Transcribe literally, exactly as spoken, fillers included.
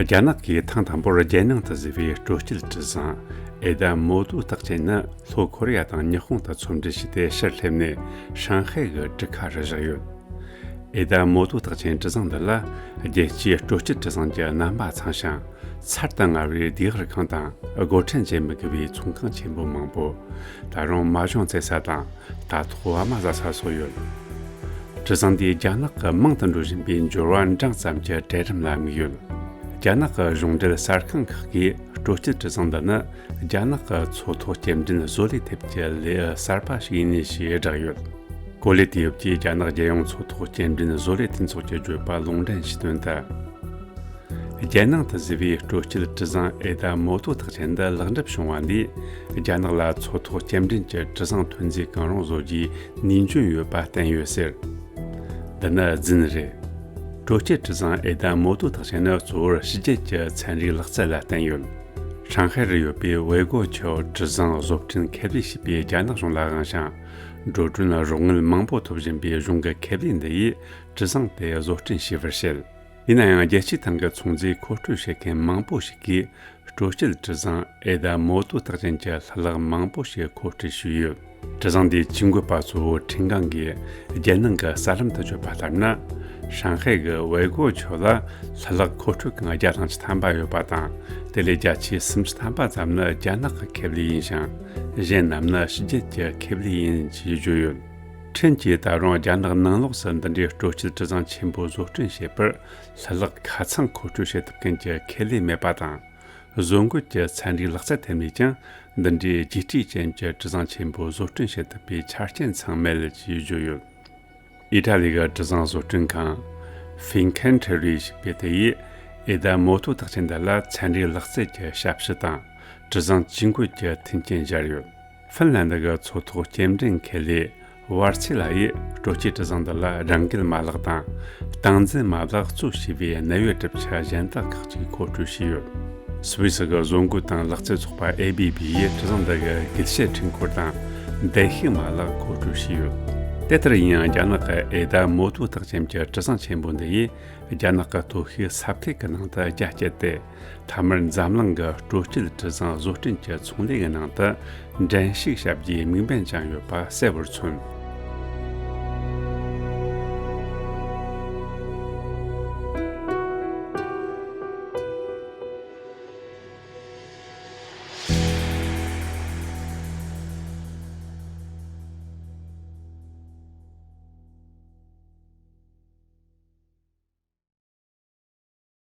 རྒྱ་ནག་གིས་ཐེངས་དང་པོར་རྒྱལ་ནང་དུ་བཟོས་པའི་སྤྲོ་སྐྱིད་གྲུ་གཟིངས་ཨེ་ད་མོ་ཏུའུ་རྟགས་ཅན་ནི་ལྷོ་ཁོ་རེ་ཡ་དང་ཉི་ཧོང་དུ་ཚོང་འབྲེལ་བྱས་ཏེ་ཕྱིར་སླེབས་ནས་ཧྲང་ཧའེ་གི་གྲུ་ཁ་རུ་བཞག་ཡོད། ཨེ་ད་མོ་ཏུའུ་རྟགས་ཅན་གྲུ་གཟིངས་འདི་ལ་རྒྱལ་སྤྱིའི་སྤྲོ་སྐྱིད་གྲུ་གཟིངས་ཀྱི་རྣམ་པ་ཚང་ཞིང་། ཚར་དང་ངར་བའི་ལྡེབས་རིས་ཁང་དང་སྒོ་ཁྲལ་འཇལ་མི་དགོས་པའི་ཚོང་ཁང་ཆེན་པོ་མང་པོ། ད་རུང་མ་ཞོང་རྩེ་ས་དང་ད་ཐོག་བ་མ་ཟ་ས་སོགས་ཡོད། གྲུ་གཟིངས་འདིས་རྒྱ་ནག་གི་མང་དུ་འགྲོ་བཞིན་པའི་འབྱོར་བ་འབྲིང་ཙམ་གྱི་གྲལ་རིམ་ལ་དམིགས་ཡོད། རྒྱ་ནག་གི་གཞུང་འབྲེལ་གསར་ཁང་ཁག་གིས་སྤྲོ་སྐྱིད་གྲུ་གཟིངས་འདི་ནི་རྒྱ་ནག་གི་མཚོ་ཐོག་སྐྱེལ་འདྲེན་བཟོ་ལས་ཐེབས་ཀྱི་ལེའུ་གསར་པ་ཞིག་ཡིན་ཞེས་བསྒྲགས་ཡོད། གོ་ལའི་དུས་བབ་ཀྱིས་རྒྱ་ནག་རྒྱལ་ཡོངས་མཚོ་ཐོག་སྐྱེལ་འདྲེན་བཟོ་ལས་མཐུན་ཚོགས་ཀྱི་བརྗོད་པ་ལུང་འདྲེན་བྱས་དོན་ལྟར། རྒྱལ་ནང་དུ་བཟོས་པའི་སྤྲོ་སྐྱིད་གྲུ་གཟིངས་ཨེ་ད་མོ་ཏོ་རྟགས་ཅན་འདི་ལེགས་འགྲུབ་བྱུང་བ་འདིས་རྒྱ་ནག་ལ་མཚོ་ཐོག་སྐྱེལ་འདྲེན་གྱི་གྲུ་གཟིངས་ཐོན་རྫས་གང་རུང་བཟོ་རྒྱུའི་ནུས་འཇོན་ཡོད་པ་བསྟན་ཡོད་ཟེར། འདི་ནི་རྫུན་རེད། སྤྲོ་སྐྱིད་གྲུ་གཟིངས་ཨེ་ད་མོ་ཏོ་རྟགས་ཅན་ནི་གཙོ་བོར་ཕྱི་རྒྱལ་གྱི་ཚན་རིག་ལག་རྩལ་ལ་བརྟེན་ཡོད། ཧྲང་ཧའེ་རུ་ཡོད་པའི་ཝེ་གོ་ཆོ་གྲུ་གཟིངས་བཟོ་སྐྲུན་ཁེ་ལས་ཞེས་པས་རྒྱ་ནག་གཞུང་ལ་དབང་ཞིང་། འགྲོ་གྲོན་རོགས་དངུལ་མང་པོ་ཐོབ་བཞིན་པའི་གཞུང་གི་ཁེ་ལས་འདི་ཡིས་གྲུ་གཟིངས་དེ་བཟོ་སྐྲུན་བྱས་པར་བཤད། ཡིན་ན་ཡང་རྒྱལ་སྤྱིའི་ཐང་གི་ཚོང་རྫས་མཁོ་སྤྲོད་བྱེད་མཁན་མང་པོ་ཞིག་གིས་སྤྲོ་སྐྱིད་གྲུ་གཟིངས་ཨེ་ད་མོ་ཏོ་རྟགས་ཅན་གྱི་ལྷུ་ལག་མང་པོ་ཞིག་མཁོ་སྤྲོད་བྱས་ཡོད། གྲུ་གཟིངས་འདིའི་ཇུས་འགོད་པ་གཙོ་བོ་ཁྲིན་ཀང་གིས་རྒྱལ་ནང་གི་གསར་ལམ་དུ་བརྗོད་པ་ལྟར་ན། ཧྲང་ཧའེ་གི་ཝེ་གོ་ཆོ་ལ་ལྷུ་ལག་མཁོ་སྤྲོད་ཁང་བརྒྱ་དང་བཅུ་ཐམ་པ་ཡོད་པ་དང་། དེ་ལས་བརྒྱ་ཆའི་སུམ་ཅུ་ཐམ་པ་ཙམ་ནི་རྒྱ་ནག་གི་ཁེ་ལས་ཡིན་ཞིང་། གཞན་རྣམས་ནི་ཕྱི་རྒྱལ་གྱི་ཁེ་ལས་ཡིན་ཞེས་བརྗོད་ཡོད། ཁྲིན་གྱིས་ད་རུང་རྒྱ་ནག་ནང་ལོགས་སུ་འདི་འདྲའི་སྤྲོ་སྐྱིད་གྲུ་གཟིངས་ཆེན་པོ་བཟོ་སྐྲུན་བྱེད་པར་ལྷུ་ལག་ཁ་ཚང་མཁོ་སྤྲོད་བྱེད་ཐུབ་མཁན་གྱི་ཁེ་ལས་མེད་པ་དང་། བཟོ་འགོད་ཀྱི་ཚན་རིག་ལག་རྩལ་ཐད་ནས་ཀྱང་འདི་འདྲའི་རྒྱས་སྤྲོས་ཅན་གྱི་གྲུ་གཟིངས་ཆེན་པོ་བཟོ་སྐྲུན་བྱེད་ཐུབ་པའི་ཆ་རྐྱེན་ཚང་མེད་ཅེས་བརྗོད་ཡོད། ཨི་ཊ་ལི་གི་གྲུ་གཟིངས་བཟོ་སྐྲུན་ཁང་། ཧྥིན་ཁན་ཁྲེ་རི་ཞེས་པས་དེ་ཡིས་ཨེ་ད་མོ་ཏོ་རྟགས་ཅན་འདི་ལ་ཚན་རིག་ལག་རྩལ་གྱི་ཞབས་ཞུ་དང་གྲུ་གཟིངས་ཇུས་འགོད་ཀྱི་མཐུན་རྐྱེན་སྦྱར་ཡོད། ཧྥིན་ལན་ཌི་གི་མཚོ་ཐོག་སྐྱེལ་འདྲེན་ཁེ་ལས་ཝར་ཚི་ལ་ཡིས་སྤྲོ་སྐྱིད་གྲུ་གཟིངས་འདི་ལ་རང་འགུལ་མ་ལག་དང་། སྟངས་འཛིན་མ་ལག་གཙོ་བྱས་པའི་གནད་ཡོད་གྲུབ་ཆ་གཞན་དག་ཁག་ཅིག་མཁོ་སྤྲོད་བྱས་ཡོད། སུད་སི་གི་བཟོ་འགོད་དང་ལག་རྩལ་ཚོགས་པ་ཨེ་བི་བི་ཡིས་གྲུ་གཟིངས་འདི་གི་སྒུལ་ཤུགས་འཕྲུལ་འཁོར་དང་བརྡལ་བཤིག་མ་ལག་མཁོ་སྤྲོད་བྱས་ཡོད། དེ་ལྟར་ཡིན་ཡང་རྒྱ་ནག་གི་ཨེ་ད་མོ་ཏོ་རྟགས་ཅན་གྱི་གྲུ་གཟིངས་ཆེན་པོ་འདི་ཡིས་རྒྱ་ནག་གི་སྟོབས་ཤུགས་ས་ཁུལ་གྱི་ནང་དུ་རྒྱ་བསྐྱེད་དེ། མཐའ་མར་འཛམ་གླིང་གི་སྤྲོ་སྐྱིད་གྲུ་གཟིངས་བཟོ་སྐྲུན་གྱི་ཚོང་ལས་ཀྱི་ནང་དུ་འགྲན་ཞུགས་བྱ་རྒྱུའི་དམིགས་འབེན་བཅངས་ཡོད་པ་གསལ་བོར་མཚོན།